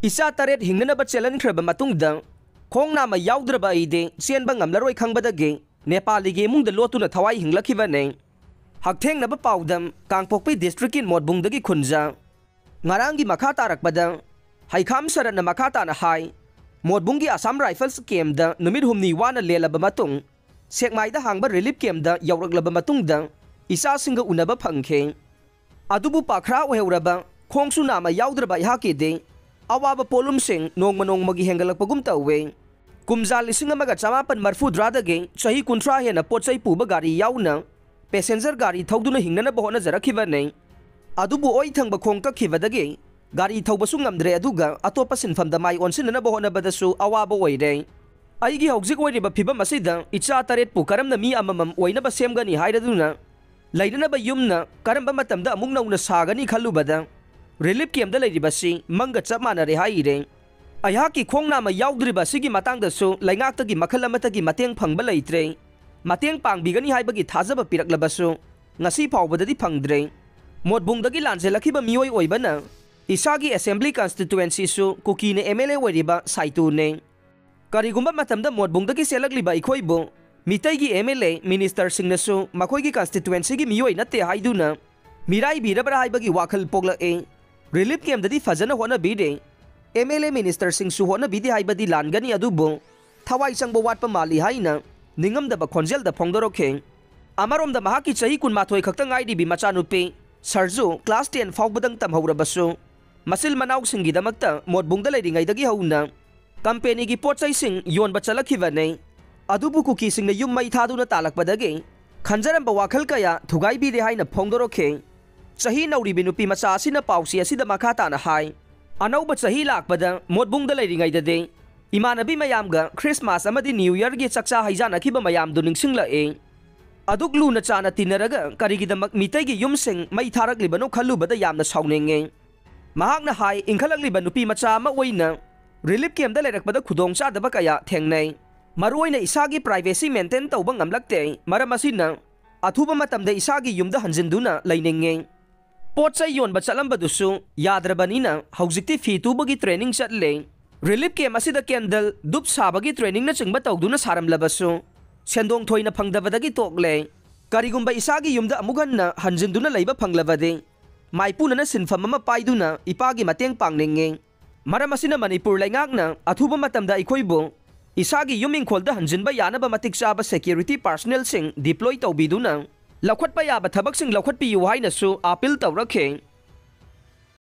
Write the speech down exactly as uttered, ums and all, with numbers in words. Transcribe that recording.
ꯏꯆꯥ ꯇꯔꯦꯠ ꯍꯤꯡꯅꯅꯕ ꯆꯦꯜꯍꯟꯈ꯭ꯔꯕ ꯃꯇꯨꯡꯗ, ꯈꯣꯡ ꯅꯥꯝꯃ ꯌꯥꯎꯗ꯭ꯔꯕ ꯑꯩꯗꯤ ꯆꯦꯟꯕ ꯉꯝꯂꯔꯣꯏ ꯈꯪꯕꯗꯒꯤ ꯅꯦꯄꯥꯂꯤꯒꯤ ꯏꯃꯨꯡꯗ ꯂꯣꯠꯇꯨꯅ ꯊꯋꯥꯏ ꯍꯤꯡꯂꯛꯈꯤꯕꯅꯤ꯫ ꯍꯛꯊꯦꯡꯅꯕ ꯄꯥꯎꯗꯝ, ꯀꯥꯡꯄꯣꯛꯄꯤ ꯗꯤꯁꯇ꯭ꯔꯤꯛꯀꯤ ꯃꯣꯠꯕꯨꯡꯗꯒꯤ ꯈꯨꯟꯖꯥ꯫ ꯉꯔꯥꯡꯒꯤ ꯃꯈꯥ ꯇꯥꯔꯛꯄꯗ, ꯍꯩꯈꯥꯝ ꯁꯔꯠꯅ ꯃꯈꯥ ꯇꯥꯅ ꯍꯥꯏ, ꯃꯣꯠꯕꯨꯡꯒꯤ ꯑꯁꯥꯝ ꯔꯥꯏꯐꯜꯁ ꯀꯦꯝꯗ ꯅꯨꯃꯤꯠ ꯍꯨꯝꯅꯤ ꯋꯥꯅ ꯂꯦꯜꯂꯕ ꯃꯇꯨꯡ, ꯁꯦꯛꯃꯥꯏꯗ ꯍꯥꯡꯕ ꯔꯤꯂꯤꯐ ꯀꯦꯝꯗ ꯌꯧꯔꯛꯂꯕ ꯃꯇꯨꯡꯗ, ꯏꯆꯥꯁꯤꯡꯒ ꯎꯅꯕ ꯐꯪꯈꯤ꯫ ꯑꯗꯨꯕꯨ ꯄꯥꯈ꯭ꯔꯥ ꯑꯣꯏꯍꯧꯔꯕ, ꯈꯣꯡꯁꯨ ꯅꯥꯝꯃ ꯌꯥꯎꯗ꯭ꯔꯕ ꯑꯩꯍꯥꯛꯀꯤꯗꯤ ꯑꯋꯥꯕ ꯄꯣꯠꯂꯨꯝꯁꯤꯡ ꯅꯣꯡꯃ ꯅꯣꯡꯃꯒꯤ ꯍꯦꯟꯒꯠꯂꯛꯄꯒꯨꯝ ꯇꯧꯋꯦ꯫ ꯀꯨꯝꯖꯥ ꯂꯤꯁꯤꯡ ꯑꯃꯒ ꯆꯃꯥꯄꯟ ꯃꯔꯐꯨꯇꯔꯥꯗꯒꯤ ꯆꯍꯤ ꯀꯨꯟꯊ꯭ꯔꯥ ꯍꯦꯟꯅ ꯄꯣꯠ ꯆꯩ ꯄꯨꯕ ꯒꯥꯔꯤ ꯌꯥꯎꯅ ꯄꯦꯁꯦꯟꯖꯔ ꯒꯥꯔꯤ ꯊꯧꯗꯨꯅ ꯍꯤꯡꯅꯅꯕ ꯍꯣꯠꯅꯖꯔꯛꯈꯤꯕꯅꯤ꯫ ꯑꯗꯨꯕꯨ ꯑꯣꯏ ꯊꯪꯕ ꯈꯣꯡ ꯀꯛꯈꯤꯕꯗꯒꯤ ꯒꯥꯔꯤ ꯊꯧꯕꯁꯨ ꯉꯝꯗ꯭ꯔꯦ, ꯑꯗꯨꯒ ꯑꯇꯣꯞꯄ ꯁꯤꯟꯐꯝꯗ ꯃꯥꯏ ꯑꯣꯟꯁꯤꯟꯅꯅꯕ ꯍꯣꯠꯅꯕꯗꯁꯨ ꯑꯋꯥꯕ ꯑꯣꯏꯔꯦ꯫ ꯑꯩꯒꯤ ꯍꯧꯖꯤꯛ ꯑꯣꯏꯔꯤꯕ ꯐꯤꯕꯝ ꯑꯁꯤꯗ ꯏꯆꯥ ꯇꯔꯦꯠꯄꯨ ꯀꯔꯝꯅ ꯃꯤ ꯑꯃꯃꯝ ꯑꯣꯏꯅꯕ ꯁꯦꯝꯒꯅꯤ ꯍꯥꯏꯔꯗꯨꯅ ꯂꯩꯅꯅꯕ ꯌꯨꯝꯅ ꯀꯔꯝꯕ ꯃꯇꯝꯗ ꯑꯃꯨꯛ ꯅꯧꯅ ꯁꯥꯒꯅꯤ ꯈꯜꯂꯨꯕꯗ ꯔꯤꯂꯤꯐ ꯀꯦꯝꯗ ꯂꯩꯔꯤꯕꯁꯤ ꯃꯪꯒ ꯆꯞ ꯃꯥꯟꯅꯔꯦ ꯍꯥꯏꯔꯦ꯫ ꯑꯩꯍꯥꯛꯀꯤ ꯈꯣꯡ ꯅꯥꯝꯃ ꯌꯥꯎꯗ꯭ꯔꯤꯕ ꯑꯁꯤꯒꯤ ꯃꯇꯥꯡꯗꯁꯨ ꯂꯩꯉꯥꯛꯇꯒꯤ ꯃꯈꯜ ꯑꯃꯠꯇꯒꯤ ꯃꯇꯦꯡ ꯐꯪꯕ ꯂꯩꯇ꯭ꯔꯦ꯫ ꯃꯇꯦꯡ ꯄꯥꯡꯕꯤꯒꯅꯤ ꯍꯥꯏꯕꯒꯤ ꯊꯥꯖꯕ ꯄꯤꯔꯛꯂꯕꯁꯨ ꯉꯁꯤ ꯐꯥꯎꯕꯗꯗꯤ ꯐꯪꯗ꯭ꯔꯦ꯫ ꯃꯣꯠꯕꯨꯡꯗꯒꯤ ꯂꯥꯟꯖꯦꯜꯂꯛꯈꯤꯕ ꯃꯤꯑꯣꯏ ꯑꯣꯏꯕꯅ ꯏꯁꯥꯒꯤ ꯑꯦꯁꯦꯝꯕ꯭ꯂꯤ ꯀꯟꯁꯇꯤꯇ꯭ꯋꯦꯟꯁꯤꯁꯨ ꯀꯨꯀꯤꯅ ꯑꯦꯝ ꯑꯦꯜ ꯑꯦ ꯑꯣꯏꯔꯤꯕ ꯁꯥꯏꯇꯨꯅꯦ꯫ ꯀꯔꯤꯒꯨꯝꯕ ꯃꯇꯝꯗ ꯃꯣꯠꯕꯨꯡꯗꯒꯤ ꯆꯦꯜꯂꯛꯂꯤꯕ ꯑꯩꯈꯣꯏꯕꯨ ꯃꯤꯇꯩꯒꯤ ꯑꯦꯝ ꯑꯦꯜ ꯑꯦ, ꯃꯤꯅꯤꯁꯇꯔꯁꯤꯡꯅꯁꯨ ꯃꯈꯣꯏꯒꯤ ꯀꯟꯁꯇꯤꯇ꯭ꯋꯦꯟꯁꯤꯒꯤ ꯃꯤꯑꯣꯏ ꯅꯠꯇꯦ ꯍꯥꯏꯗꯨꯅ ꯃꯤꯔꯥꯏꯕꯤꯔꯕ꯭ꯔꯥ ꯍꯥꯏꯕꯒꯤ ꯋꯥꯈꯜ ꯄꯣꯛꯂꯛꯏ꯫ ꯔꯤꯂꯤꯐ ꯀꯦꯝꯗꯗꯤ ꯐꯖꯅ ꯍꯣꯠꯅꯕꯤꯔꯦ꯫ ꯑꯦꯝ ꯑꯦꯜ ꯑꯦ, ꯃꯤꯅꯤꯁꯇꯔꯁꯤꯡꯁꯨ ꯍꯣꯠꯅꯕꯤꯗꯦ ꯍꯥꯏꯕꯗꯤ ꯂꯥꯟꯒꯅꯤ, ꯑꯗꯨꯕꯨ ꯊꯋꯥꯏ ꯆꯪꯕ ꯋꯥꯠꯄ ꯃꯥꯜꯂꯤ ꯍꯥꯏꯅ ꯅꯤꯡꯉꯝꯗꯕ ꯈꯣꯟꯖꯦꯜꯗ ꯐꯣꯡꯗꯣꯔꯛꯈꯤ꯫ ꯑꯃꯔꯣꯝꯗ ꯃꯍꯥꯛꯀꯤ ꯆꯍꯤ ꯀꯨꯟꯃꯥꯊꯣꯏ ꯈꯛꯇ ꯉꯥꯏꯔꯤꯕꯤ ꯃꯆꯥꯅꯨꯄꯤ ꯁꯔꯖꯨ ꯀ꯭ꯂꯥꯁ ꯇꯦꯟ ꯐꯥꯎꯕꯗꯪ ꯇꯝꯍꯧꯔꯕꯁꯨ, ꯃꯆꯤꯜ ꯃꯅꯥꯎꯁꯤꯡꯒꯤꯗꯃꯛꯇ ꯃꯣꯠꯕꯨꯡꯗ ꯂꯩꯔꯤꯉꯩꯗꯒꯤ ꯍꯧꯅ ꯀꯝꯄꯦꯅꯤꯒꯤ ꯄꯣꯠ ꯆꯩꯁꯤꯡ ꯌꯣꯟꯕ ꯆꯠꯂꯛꯈꯤꯕꯅꯤ꯫ ꯑꯗꯨꯕꯨ ꯀꯨꯀꯤꯁꯤꯡꯅ ꯌꯨꯝ ꯃꯩ ꯊꯥꯗꯨꯅ ꯇꯥꯜꯂꯛꯄꯗꯒꯤ ꯈꯟꯖꯔꯝꯕ ꯋꯥꯈꯜ ꯀꯌꯥ ꯊꯨꯒꯥꯏꯕꯤꯔꯦ ꯍꯥꯏꯅ ꯐꯣꯡꯗꯣꯔꯛꯈꯤ꯫ ꯆꯍꯤ ꯅꯧꯔꯤꯕꯤ ꯅꯨꯄꯤ ꯃꯆꯥ ꯑꯁꯤꯅ ꯄꯥꯎꯆꯦ ꯑꯁꯤꯗ ꯃꯈꯥ ꯇꯥꯅ ꯍꯥꯏ, ꯑꯅꯧꯕ ꯆꯍꯤ ꯂꯥꯛꯄꯗ ꯃꯣꯠꯕꯨꯡꯗ ꯂꯩꯔꯤꯉꯩꯗꯗꯤ ꯏꯃꯥꯟꯅꯕꯤ ꯃꯌꯥꯝꯒ ꯈ꯭ꯔꯤꯁꯃꯥꯁ ꯑꯃꯗꯤ ꯅ꯭ꯌꯨ ꯌꯔꯒꯤ ꯆꯥꯛꯆꯥ ꯍꯩꯖꯥꯟꯅꯈꯤꯕ ꯃꯌꯥꯝꯗꯨ ꯅꯤꯡꯁꯤꯡꯂꯛꯏ꯫ ꯑꯗꯨꯛ ꯂꯨꯅ ꯆꯥꯅ ꯇꯤꯟꯅꯔꯒ ꯀꯔꯤꯒꯤꯗꯃꯛ ꯃꯤꯇꯩꯒꯤ ꯌꯨꯝꯁꯤꯡ ꯃꯩ ꯊꯥꯔꯛꯂꯤꯕꯅꯣ ꯈꯜꯂꯨꯕꯗ ꯌꯥꯝꯅ ꯁꯥꯎꯅꯤꯡꯉꯤ꯫ ꯃꯍꯥꯛꯅ ꯍꯥꯏ, ꯏꯟꯈꯠꯂꯛꯂꯤꯕ ꯅꯨꯄꯤ ꯃꯆꯥ ꯑꯃ ꯑꯣꯏꯅ ꯔꯤꯂꯤꯐ ꯀꯦꯝꯗ ꯂꯩꯔꯛꯄꯗ ꯈꯨꯗꯣꯡꯆꯥꯗꯕ ꯀꯌꯥ ꯊꯦꯡꯅꯩ꯫ ꯃꯔꯨꯑꯣꯏꯅ ꯏꯁꯥꯒꯤ ꯄ꯭ꯔꯥꯏꯚꯦꯁꯤ ꯃꯦꯟꯇꯦꯟ ꯇꯧꯕ ꯉꯝꯂꯛꯇꯦ꯫ ꯃꯔꯝ ꯑꯁꯤꯅ ꯑꯊꯨꯕ ꯃꯇꯝꯗ ꯏꯁꯥꯒꯤ ꯌꯨꯝꯗ ꯍꯟꯖꯤꯟꯗꯨꯅ ꯂꯩꯅꯤꯡꯉꯤ꯫ ꯄꯣꯠ ꯆꯩ ꯌꯣꯟꯕ ꯆꯠꯂꯝꯕꯗꯨꯁꯨ ꯌꯥꯗ꯭ꯔꯕꯅꯤꯅ ꯍꯧꯖꯤꯛꯇꯤ ꯐꯤ ꯇꯨꯕꯒꯤ training ꯆꯠꯂꯦ꯫ Relief camp ꯑꯁꯤꯗ candle, ꯙꯨꯞ ꯁꯥꯕꯒꯤ trainingꯅꯆꯤꯡꯕ ꯇꯧꯗꯨꯅ ꯁꯥꯔꯝꯂꯕꯁꯨ ꯁꯦꯟꯗꯣꯡ ꯊꯣꯏꯅ ꯐꯪꯗꯕꯗꯒꯤ ꯇꯣꯛꯂꯦ꯫ ꯀꯔꯤꯒꯨꯝꯕ ꯏꯁꯥꯒꯤ ꯌꯨꯝꯗ ꯑꯃꯨꯛ ꯍꯟꯅ ꯍꯟꯖꯤꯟꯗꯨꯅ ꯂꯩꯕ ꯐꯪꯂꯕꯗꯤ ꯃꯥꯏꯄꯨꯅꯅ ꯁꯤꯟꯐꯝ ꯑꯃ ꯄꯥꯏꯗꯨꯅ ꯏꯄꯥꯒꯤ ꯃꯇꯦꯡ ꯄꯥꯡꯅꯤꯡꯏ꯫ ꯃꯔꯝ ꯑꯁꯤꯅ ꯃꯅꯤꯄꯨꯔ ꯂꯩꯉꯥꯛꯅ ꯑꯊꯨꯕ ꯃꯇꯝꯗ ꯑꯩꯈꯣꯏꯕꯨ ꯏꯁꯥꯒꯤ ꯌꯨꯝ ꯏꯪꯈꯣꯜꯗ ꯍꯟꯖꯤꯟꯕ ꯌꯥꯅꯕ ꯃꯇꯤꯛ ꯆꯥꯕ securitypersonnelꯁꯤꯡ deploy ꯇꯧꯕꯤꯗꯨꯅ ꯂꯧꯈꯠꯄ ꯌꯥꯕ ꯊꯕꯛꯁꯤꯡ ꯂꯧꯈꯠꯄꯤꯌꯨ ꯍꯥꯏꯅꯁꯨ appeal ꯇꯧꯔꯛꯈꯤ꯫